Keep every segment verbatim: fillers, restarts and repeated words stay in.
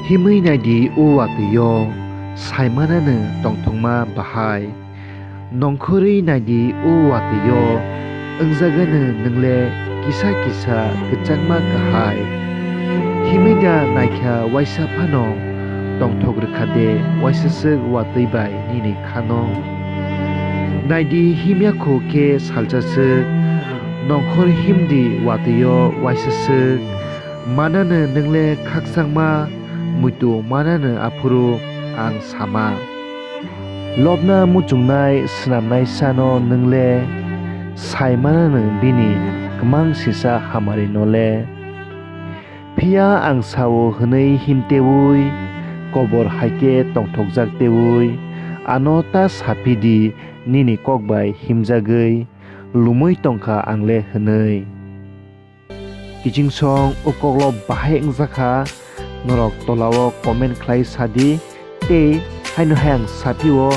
Himwi naidi o watwi-o, saimanano tongthokma bahai. Nongkhorwi naidi o watwi-o, wngjaganw nwng le kisa kisa kwchangma kahai. Himwi da naikha waisa phano tongthok rwkha de waisa swk watwi bai nini khano? Naidi himya kho khe salsa swk, nongkhor himdi watwi-o waisa swk, mananw nwng le khakchangma, muitu mananw aphuru ang sama. Lobna muchungnai swnamnai sano nwng le sai mananw bini kwmang sisa hamari no le. Phiya ang sao hwnwi himteui, kobor hai khe tongthokjak teui, ano ta saphi di nini kok bai himjagwi, lumui tongkha ang le hwnwi. Kiching song o koklo bahai wngjakha, norok tolao comment khlai sadi, tei haino hai ang saphio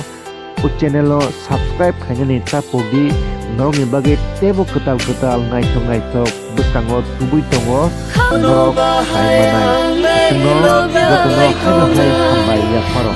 o channel o subscribe khainani ta pokdi, norokni bagwi teibo kwtal kwtal naithok naithok bwskango tubui tongo, norok sai manai. Chwngno jotono haino hai hambai yapharo.